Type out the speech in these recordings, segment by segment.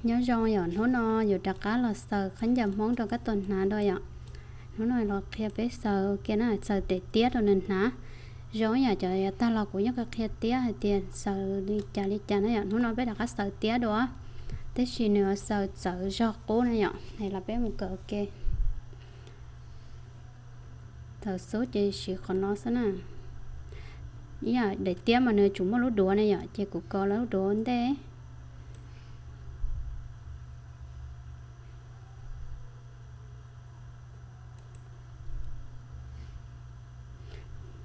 Nyob zoo yom, hnub no yus rov qab los xaws khaub ncaws Hmoob rau koj tau hnav dua yom. Hnub no los qhia peb xaws ua ke na, xaws daim tiab rau nws hnav. Zoo yam cov yav tag los kuv yeej qhia tiab hais tias xaws li cas li cas na yom. Hnub no peb rov qab xaws tiab dua, tab sis nws yuav xaws txawv zog qub na yom. Los peb mus kawm ua ke. Thaum xub ces siv qhov no xwb na. Ib yam daim tiab mas nws yuav tsum muaj lub duav na yom, ces kuv kov lub duav ua ntej.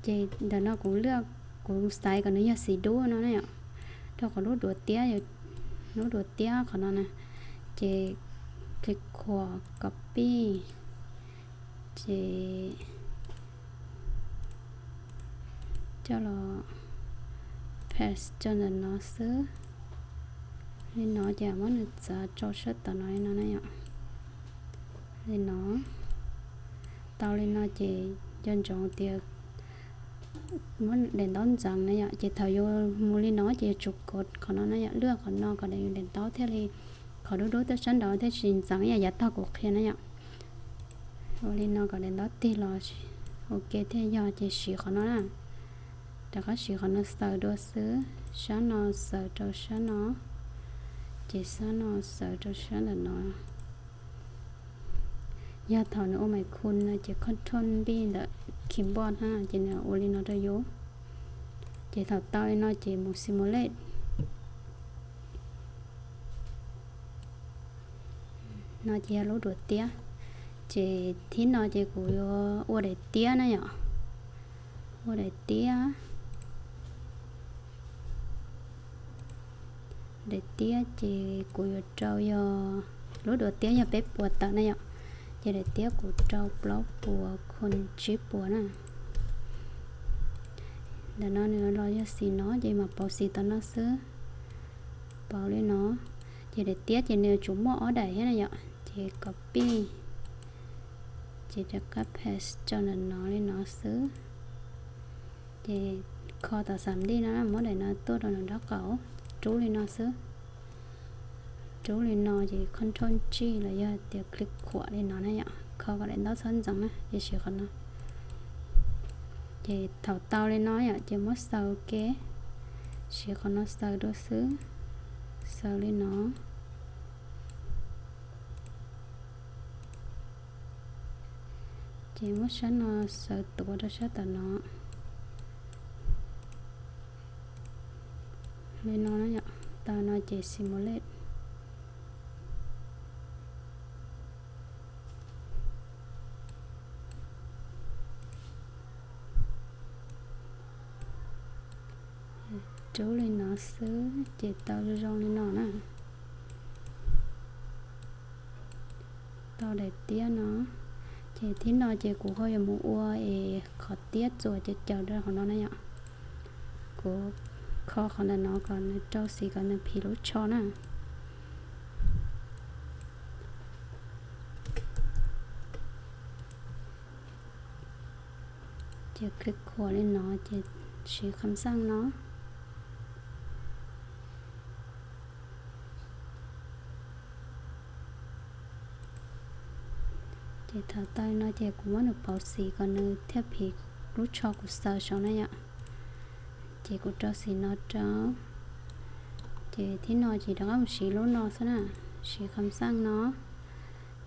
Ces ntawm no kuv lwaj, kuv xaiv kom nws yog xim dub no na yom, rau qhov lub duav tiab, lub duav tiab qhov no na. Ces click khuam copy, ces coj los paste rau ntawm no xwb. Li no ces muab nws txav rau sab tom no li no na yom. Li no, tau li no ces nco ntsoov tias muab daim ntaub ntxeev na yom, ces thaum yus mus li no ces yuav tsum kov qhov no na yom, lwaj qhov no kom daim ntaub thiaj li, qhov dub dub tuaj sab nraud thiaj tsis ntxeev ib yam yav tag kuv qhia na yom. Ua li no kom daim ntaub tig los ua ke thiaj yog, ces siv qhov no na. Rov qab siv qhov no xaws dua xwb, sab no xaws rau sab no, ces sab no xaws rau sab ntawm no. Yog thaum nws ua mais khu no ces control V ntawm keyboard na, ces nws ua li no rau yus. Ces thaum tau li no ces mus simulate. No ces yog lub duav tiab. Ces thib no ces kuv yuav ua daim tiab na yom. Ua daim tiab. Daim tiab ces kuv yuav rau yog, lub duav tiab yog peb puas tawm na yom, ces daim tiab kuv rau plaub puas khu tsib puas na. Ntawm no nws los yog xim no ces mam pauv xim tom no xwb. Pauv li no, ces daim tiab ces nws yuav tsum muaj ob daim thiab na yom, ces copy, ces rov qab paste rau ntawm no li no xwb. Ces kho tom xam ntij no, muab daim no tuaj rau nram nraub qaum, rub li no xwb. Rub li no ces control G los yog tias click khuam li no na yom, kho kom daim ntaub txhob ntxeev na, ces siv qhov no. Ces thaum tau li no yom, ces muab xaws ke, siv qhov no xaws dua xwb, xaws li no. Ces muab sab no xaws tuav rau sab tom no. Li no, tau no ces simulate. Rub li no xwb ces tau zoo li no na. Tau daim tiab no, ces thib no ces kuv ho yuav mus ua es qhov tiab txuas caum caum rau hauv no na yom. Kuv kho qhov ntawm no kom nws rau xim kom nws phim lub tsho na. Ces click khuam li no ces siv kham xaj no. Ces thaum tau li no ces kuv muab nws pauv xim kom nws thiaj phim lub tsho kuv xaws saud na yom. Ces kuv rau xim no rau. Ces thib no ces rov qab mus siv lub no xwb na, siv kham xaj no.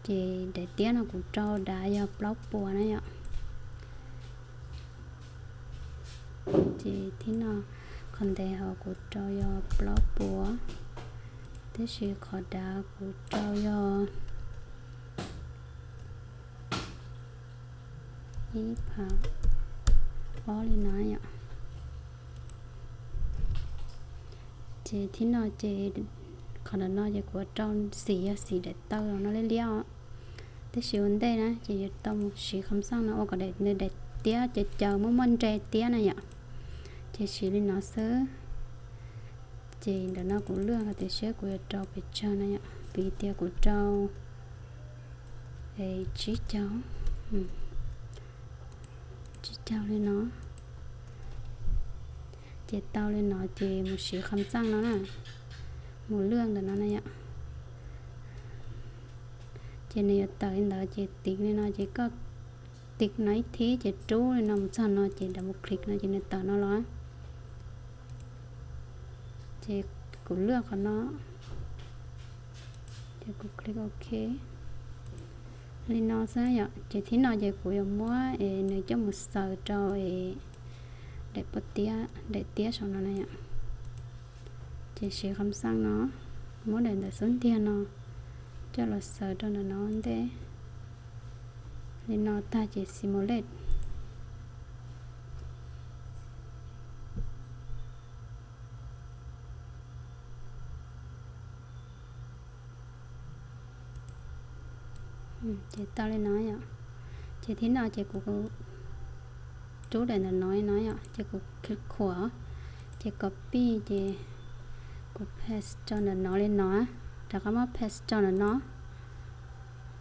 Ces daim tiab no kuv rau dav yog plaub puas na yom. Ces thib no qhov ntev hauv kuv rau yog plaub puas, tab sis qhov dav kuv rau yog ib phav ob li no yom. Ces thib no ces qhov ntawm no ces kuv rau xim yog xim daim taw los no liab liab os. Tab sis ua ntej na ces yuav tau mus siv kham xaj no ua kom nws daim tiab caum caum muaj muaj nre tiab na yom. Ces siv li no xwb. Ces ntawm no kuv luaj hais tias seb kuv yuav rau pes tsawg na yom, vim tias kuv rau tsib caug, tsib caug li no. Ces tau li no ces mus siv kham xaj no na, mus luaj ntawm no na yom. Ces nws yuav tawm li ntawd ces tiv li no ces koj tiv no ib thib ces rub li no mus txog no ces double click no ces nws tawm no los. Ces kuv luaj qhov no, ces kuv click ok li no xwb yom. Ces thib no ces kuv yuav muab es nws coj mus xaws rau es daim tiab, daim tiab saum no na yom. Ces siv qhov xaj no, muab daim ntawm xub ntiag no coj los xaws rau ntawm no ntej li no tag ces simulate. Ces tau li no yom. Ces thib no ces kuv rub daim ntawm no li no yom, ces kuv khuam, ces copy ces kuv paste rau ntawm no li no, rov qab muab paste rau ntawm no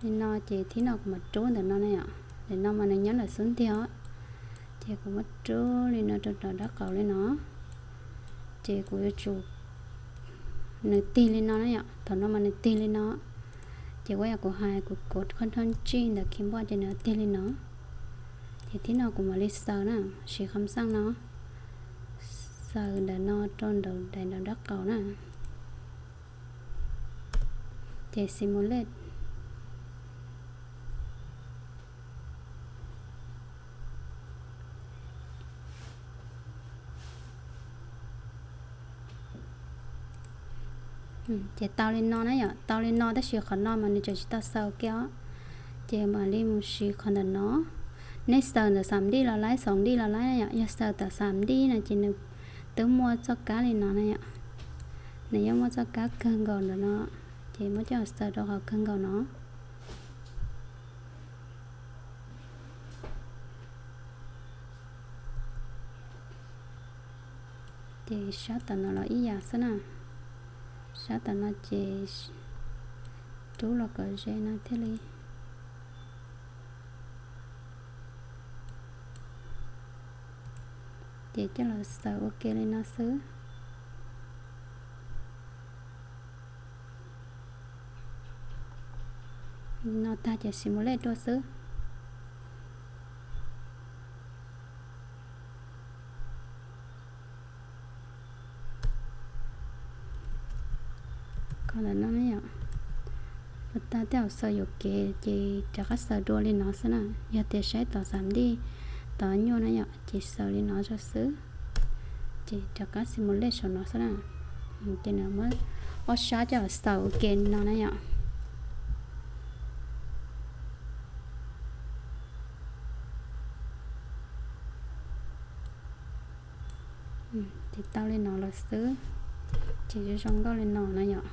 li no. Ces thib no kuv mam rub ntawm no na yom, ntawm no mas nws nyob ntawm xub ntiag, ces kuv muab rub li no rau nram dab qaum li no. Ces kuv yuav tsum nws tig li no na yom, thaum no mas nws tig li no. Ces ua yog kuv hais kuv kov qhov thab tsij ntawm keyboard ces nws tig li no. Ces thib no kuv mam li xaws na, siv qhov xaj no, xaws ntawm no rau nram daim nram dab qaum na. Ces simulate. Ces tau li no na yom, tau li no tab sis qhov no mas nws tseem tsis tau xaws ua ke os. Ces mam li mus siv qhov ntawm no. Nej xaws ntawm xam dij los laib, xam dij los laib na yom, yog xaws ntawm xam dij no ces nws twb muaj txoj kab li no na yom. Nws yeej muaj txoj kab kawg nkaus ntawm no, ces muab coj xaws rau qhov kawg nkaus no. Ces sab tom no los ib yam xwb na. Sab tom no ces rub los kom ze no thiaj li. Ces coj los xaws ua ke li no xwb. Li no tag ces simulate dua xwb. Qhov ntawm no na yom, ua tag tej zaum xaws yuam kev ces rov qab xaws dua li no xwb na. Yog tias saib tom xam dij tod nyuaj na yom, ces xaws li no rau xwb. Ces rov qab simulate saum no xwb na. Ces nws muab ob sab coj los xaws ua ke li no na yom. Ces tau li no lawm xwb, ces zoo zoo nkauj li no na yom.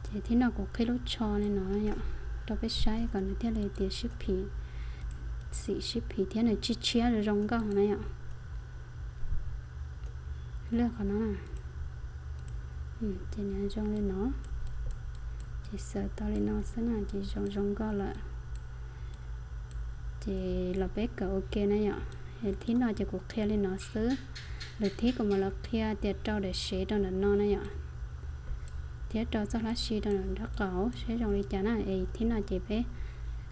Ces thib no kuv qhib lub tsho li no yom, rau peb saib kom nws thiaj li tias sib phim, xim sib phim thiab nws tshiab tshiab zoo zoo nkauj na yom. Lwaj qhov no na. Ces nws zoo li no, ces xaws tau li no xwb na ces zoo zoo nkauj lawm. Ces los peb kawm ua ke na yom. Thib no ces kuv qhia li no xwb, lwm thib kuv mam los qhia tias rau daim sev rau ntawm no na yom, thiab rau txoj hlab si rau ntawm nraub qaum saib zoo li cas na. Es thib no ces peb,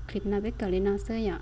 clip no peb kawm li no xwb yom.